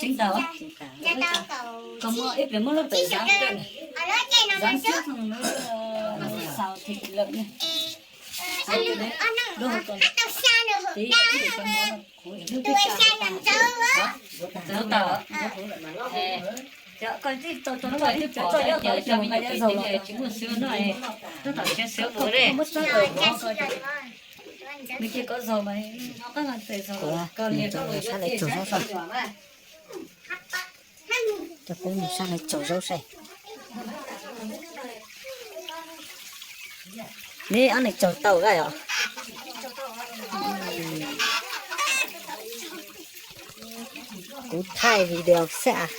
Tseeb tau, koj muab ib pliag muab lub pem zav, zav xwb, xaus thib lawm ne. Tib tug tau, koj tib tau tau tau tib pom cov me nyuam zaug tsis muaj xwb no, tab tom siav xwb mus ne. Nws cia koj zaug mas, qab no tes zaug, koj nias koj los sab lawv tsaug zaub. Coj peb mus sab lawv tsaug zaub saib. Neb ob neeg tsaug tau koj yom? Kuv thaij video xwb as.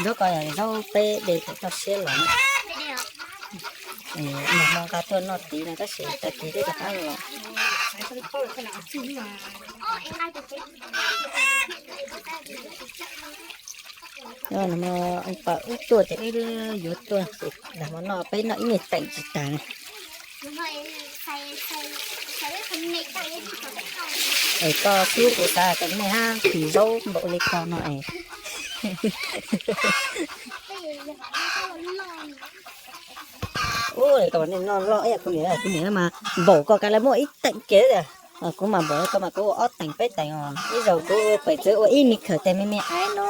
Zaub ko yog zaub peb de tau toj siab los. Nag hmo nqa tuaj noj tid no tab sis tag kis twb rov qab los. Nag hmo pawg wb tuaj ces wb yuav tuaj ces nag hmo noj peb noj ib me teem tsis tas ne. Es koj xub kuv xav tias nej hab phim zaub npaum li ko no es. Ub, nej noj loj ib yam kuv niam, kuv niam mas npaum ko kav lawv muaj ib teem kiag tiag. Kuv mas npaum koj mas kuv ua ob teem peb teem os. Ib zaug kuv pem txwv ua ib me khawm tes me me aiv no,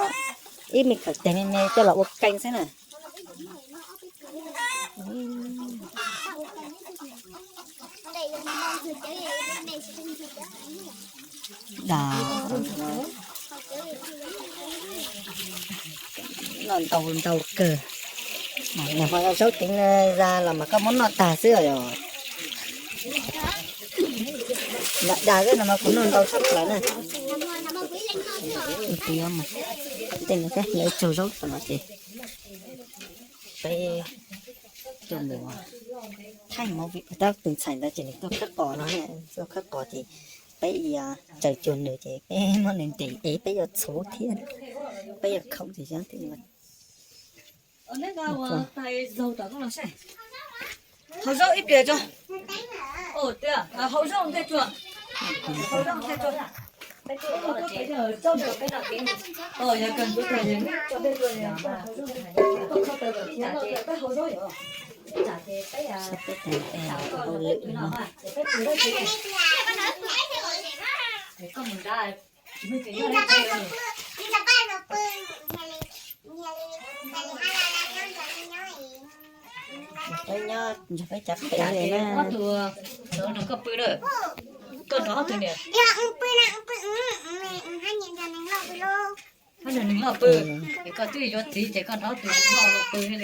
ib me khawm tes me me coj los ua kees xwb na. Da, noj ntau ntau kawg. Nag hmo zaub ceev za los mas koj muab noj tag xwb os. Nram dag xwb no mas kuv noj ntau tshaj plaws na. Tej no lawv tsaug zaub tom no ces peb coj mus thaij movie. Tab tus ntxhais ntawd ces nws tuaj khawb qos no, tuaj khawb qos ces peb tsaws cuag nws ces peb muab nws ntes es peb yuav txhuv thiab, peb yuav khoom ces xyov thiaj li. Hau zaub ib pliag tso. Hau zaub ntej tso. Peb nyob nrog peb cov pem li na. Koj pw na, koj nrog ob tug niam. Koj nrog neeg loj pw, es koj twb yuav txiv ces koj nrog ob tug loj pw li.